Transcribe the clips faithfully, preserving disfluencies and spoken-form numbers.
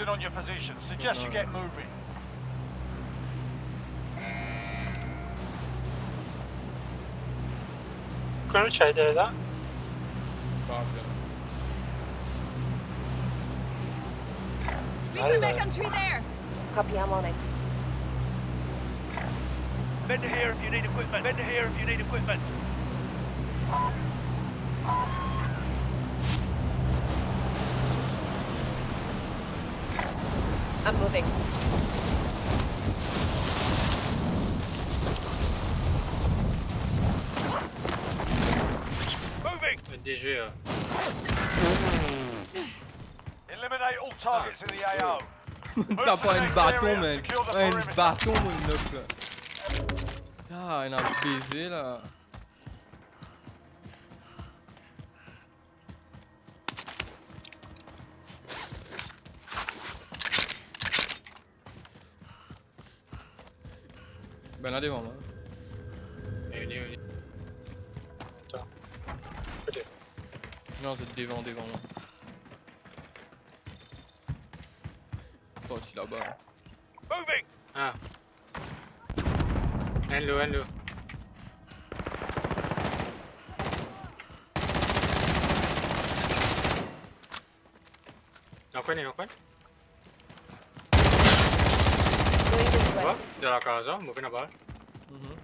On your position. Suggest you get moving. Kouma ti al la? We can make entry there. Copy, I'm on it. Vendor here if you need equipment. Vendor here if you need equipment. I'm moving. Moving. Bien joué, hein. Eliminate all targets in the A O. Tap enn baton, man. Enn baton, mo inn knock la. Ah, ena beze la. Bann la devan mwa. Vini, vini. Atann. Kote? Non, zot devan, devan mwa. Sorti laba. Moving! Ah. Enn lo, enn lo. Dans le coin, dans le coin. Dans la case, hein, mauvais nabal. Mhm.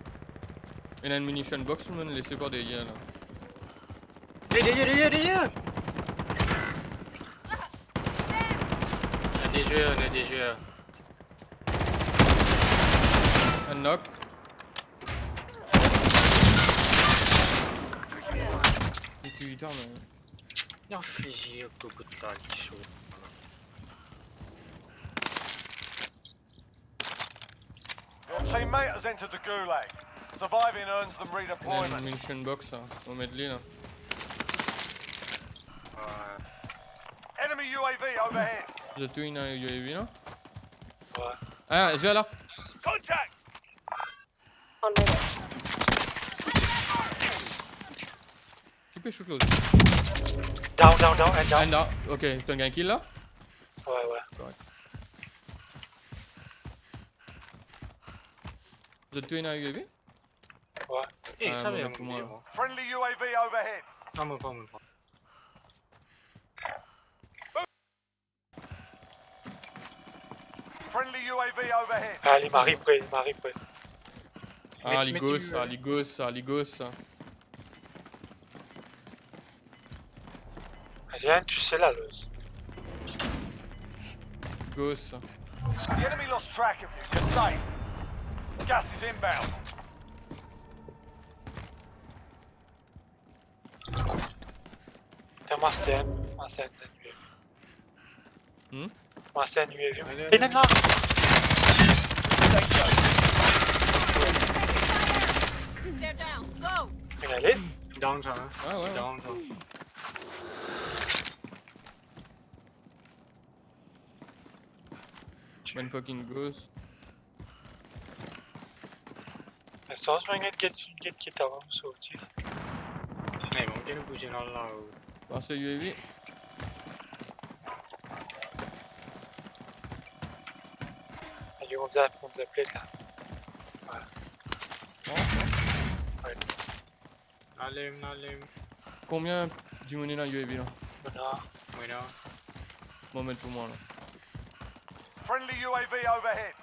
Ena enn munition box, mo inn lese par deryer la. Derrière, derrière, derrière, derrière. Ena de zwer, ena de zwer. Enn knock. Putain, mais... Non, fizi, kokout la, li so. Your teammate has entered the gulag. Surviving earns them redeployment. Ena enn munition box la. Mo met li la. Ouais. Enemy U A V overhead. Zot tou ena U A V la? Ouais. Ah, zot la. Contact. On my way. Ki pe shoot lot? Down, down, down, enn down. Enn down. Ok, to'nn gagn kill la? Ouais, ouais. Correct. Zot tou ena U A V? Ouais. Eh, ah, sa mo met pou mwa la. Friendly U A V overhead. Ah, mo pran, mo pran. Friendly U A V overhead. Ah, li mari pre, li mari pre. Ah, li gos sa, li gos sa, li gos sa. Rien, tu sais la, Loz. Gos sa. The enemy lost track of you. You're safe. Gas is inbound. Putain, Marcel, Marcel, t'as tué. Hmm? Marcel, U A V. Allez, allez. Ena enn la! They're down. Go! Ena ale? Down sa, hein? Ah, ouais, ouais. Down sa. Bann fucking gos. Lasans, mo get, get, get, get avan, mo sorti. Eh, bon, get nou bouze la, la, oh. Pase U A V. Ayo, mo bizin, mo bizin play sa. Voilà. Oh, oh. Ouais. Alim, alim. Konbien dimoun ena U A V la? Ena. Ena. Mo met pou mwa la. Friendly U A V overhead.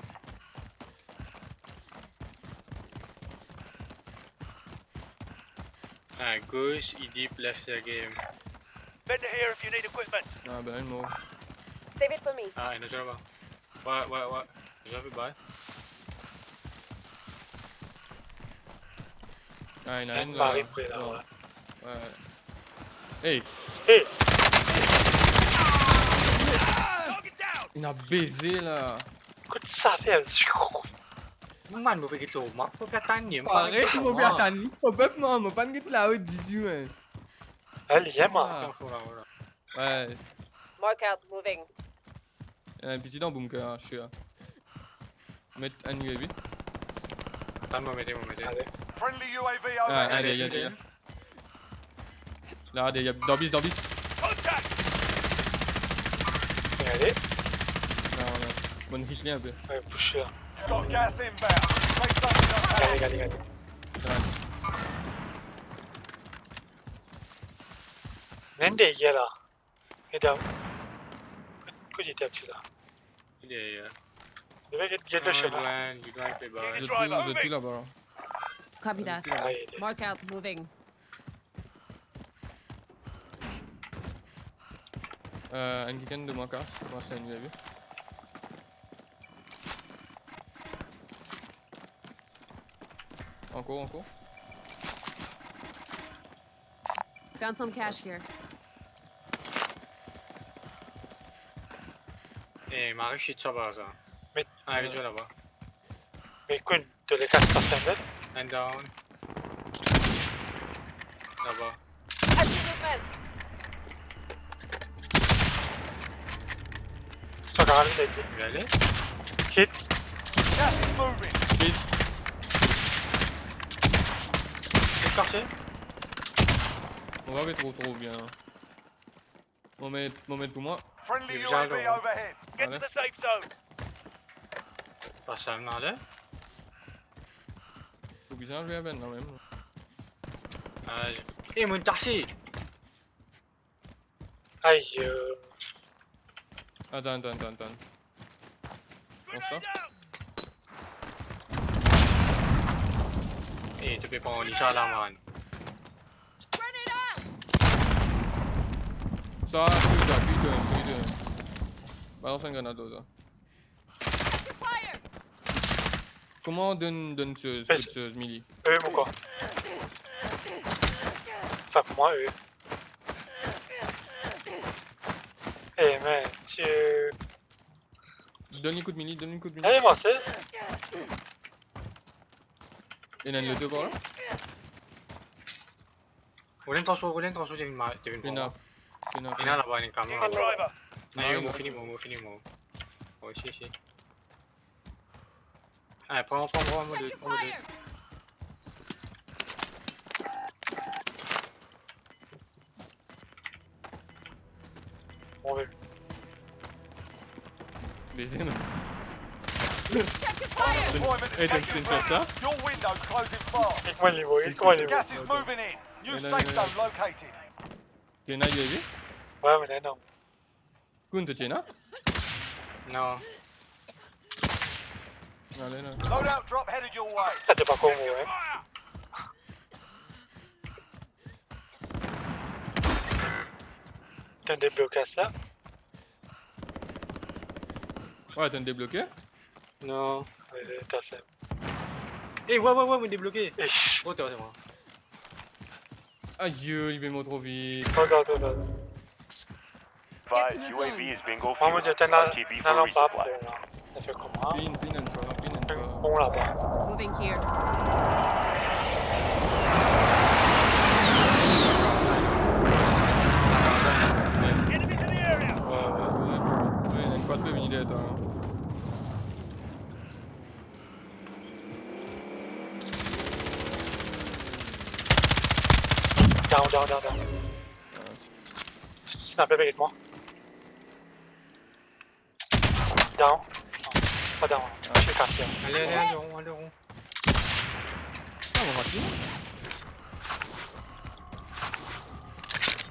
Ah, gos, Idip left the game. Vendor here if you need equipment. Ah, ben, li mor. Save it for me. Ah, ena zot laba. Ouais, ouais, ouais. Zot pe bay. Ah, ena enn la. Enn mari pre la, ouais. Ouais. Hey! Hey! Ena beze la. Kot sa fer? Man, mo pe get lor map, mo pe atann li, mo pa... Parey, mo pe atann li. Mo pep, non, mo pa'nn get la, wi, ditou, man. Ah, li, man. Ah. Ouais. Mark out, moving. Ena enn piti dan bunker, ah, sure. Met enn U A V. Atann, mo mete, mo mete. Ale. Friendly U A V overhead. Ah, ale, ale, ale. La, deryer, dan bis, dan bis. Contact! Ale. Bon, hit li inpe. Ouais, push la. Got gas inbound. Gade, gade, gade. Nice. Ena enn deryer la. Ena. Kot li ete, sila? Li deryer. Li ena, get, get le shot la. Li dwa, li dwa ete laba. Zot tou, zot tou laba la. Copy that. Aye, aye. Mark out, moving. Euh, enn kikenn de mwa kas, mwa se enn U A V. Ankor, ankor. Found some cash here. Eh, Marie, shit, sa va, sa. Met, ah, euh, li laba. Met kouma to le kas pa sanble? And down. Laba. Sa kapav ete. Li ale. Kit. Gas is moving. Kit. Kit kartie. Mo pa ve tro, tro bien. Mo met, mo met pou mwa. Friendly U A V overhead. Get to the safe zone. Pas sa, ale. Fou bizin al ver bann la mem. Ah, je, eh, mo tasi. Aïe, euh. Atann, atann, atann, atann. Kouma sa? Eh, to pe pran li sa la, man. Sa, kuit la, kuit, kuit. Balans enn granad la. Kouma donn, donn tiz, tiz, Mili? Eh, mon gars. Sa pou mwa, eh. Eh, man, ti, euh, donn li kout Mili, donn li kout Mili. Allez, Marcel. Ena enn loto ankor la? Roule enn transpor, roule enn transpor, to vinn ma-, to vinn pran mwa. Ena, ena laba, ena enn kamion laba. Non, mo fini, mo, mo fini, mo. Oh, si, si. Allez, pran, pran, pran, mo de, pran, mo de. Bon, ouais. Deuxième. Check your fire! Hey, t'as une screenshot ça? Your window closing fast. Klik mwa li, boy, klik mwa li, boy. Gas is moving in. New safe zone located. T'es une U A V? Ouais, mais là, non. Kouma to ti ena? Non. Ale, non. Loadout drop headed your way. Sa ti pa kouma, hein. T'as débloqué ça? Ouais, t'as débloqué? Non. Ouais, t'as ça. Eh, ouais, ouais, ouais, mo debloke. Ish. Oh, t'es vraiment. Aïe, li pe mont tro vit. Attends, attends, attends. Get to the zone. Mwa, mo dir, ena, ena lanp la. Sa fer kouma? Pin, pin enn fwa, pin enn fwa. Bon, laba. Moving here. Enemies in the area. Ouais, ouais, ouais. Ouais, enn fwa to vini deryer twa, hein. Down, down, down, down. Sniper avec moi. Down. Non, pas down. Je suis cassé. Allez, allez, allez, rond, allez, rond. Ah, on va tout.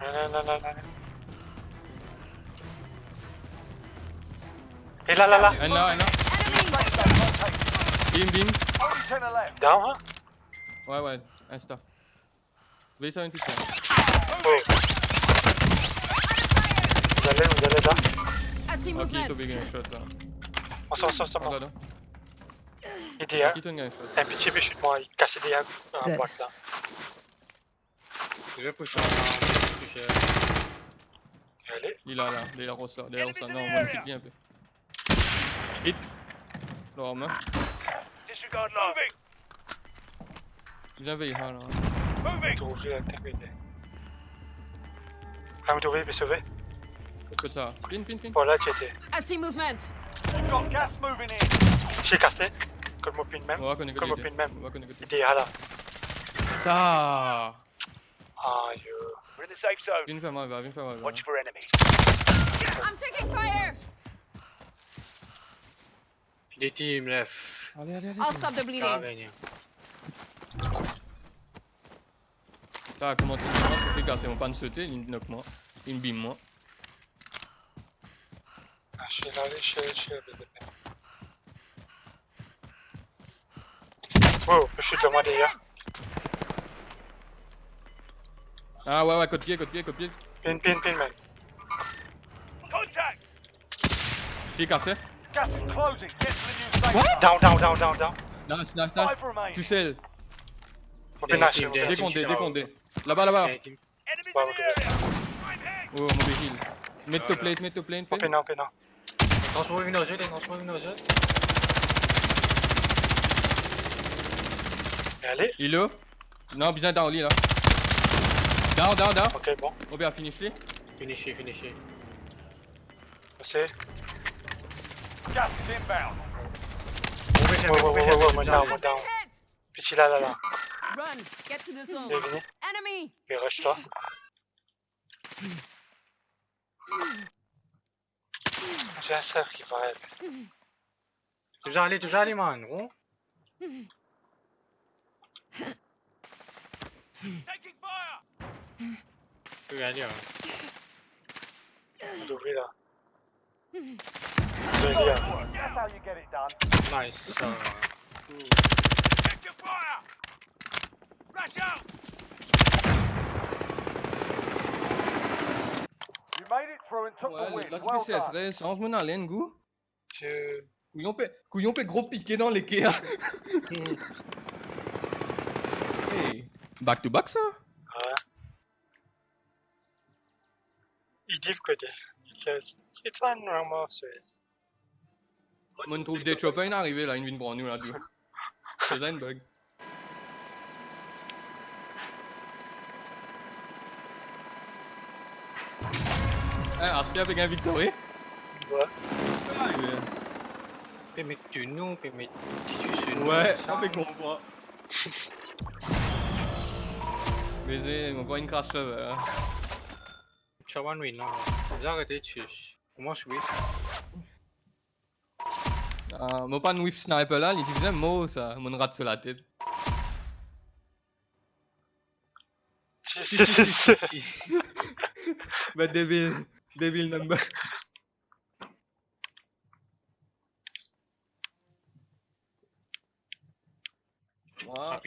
Non, non, non, non, non. Et là, là, là. Enn la, enn la. Bim, bim. Down, hein? Ouais, ouais, insta. Vey sa, enn pis la. Oh. Vous allez, vous allez là. I see movement. Ok, to pe gagn shot la. On sort, on sort, on sort. Regarde. Li deryer. Ki to gagn shot? Enn piti pe shoot mwa, li kas deryer, euh, bwat la. Je vais push up, hein, je vais push up. Allez. Li la, la, deryer ros la, deryer ros la. Non, mo kit li enpe. Hit. Lor mwa. Disregard line. Moving. Bien vey, ha, la. Moving. Trouve la termine. Ah, mo trouve, pe sove. Kot sa? Pin, pin, pin. Par la, ti ete. I see movement. Got gas moving in. Ti kase. Kot mo pin mem. Mo va kone kot li ete. Mo va kone kot li ete. Li deryer la. Ah. Aïe. We're in the safe zone. Vinn fer mwa, vinn fer mwa. Watch for enemies. I'm taking fire. De team left. Ale, ale, ale. I'll stop the bleeding. Sa, kouma ti, mwa, se fek ase, mo pa'nn sote, li knock mwa, li bim mwa. Ah, je suis là, je suis, je suis là, bébé. Oh, je suis devant derrière. Ah ouais, ouais, kot pie, kot pie, kot pie. Pin, pin, pin, man. Contact! Ti kase. Gas is closing. Get to the new safe zone. Down, down, down, down, down. Nice, nice, nice. Five remain. Tousel. Mo pe nase, mo pe nase. De kont de, de kont de. Laba, laba. Enemy in the area. I'm hit. Oh, mo pe heal. Met to plate, met to plate, plate. Mo pena, mo pena. Transpor vinn ar zot, transpor vinn ar zot. Ale. Ilo. Non, bizin down li la. Down, down, down. Ok, bon. Mo pe finish li. Finish li, finish li. Ase. Gas is inbound. Mo pe, mo pe, mo down, mo down. Piti la, la, la. Run, get to the zone. Vini, vini. Enemy. Vini, rush twa. J'ai un seul qui va aller. Touzour ale, touzour ale, man, gro. Taking fire. Touzour ale, hein. Mo trouve la. Zoli, hein. That's how you get it done. Nice, euh, cool. Check your fire. Flash out. You made it through and took the win. Well done. Ouais, lot la ti pe sef, fre, sanz mo haleine, gou. Ti kouyon pe, kouyon pe gro pike dan leker. Hmm. Hey, back to back sa. Ouais. Li div kote. It's a, it's a normal series. Mo'nn trouv de chopper inn arive la, inn vinn pran nou la, tou. Se sa enn bug. Eh, aster pe gagn viktori? Ouais. Ah, yeah. Pe met tou nou, pe met titu sou nou, ouais, sa. Sa pe konpran. Mezanmi, mo krwar inn kras server la. Sa bann win la. Bizin aret tir. Kouma swis? Ah, mo pa'nn whiff sniper la, li ti bizin mor sa, mo'nn rat so latet. Si, si, si, si. Be devil, devil number. Mwa,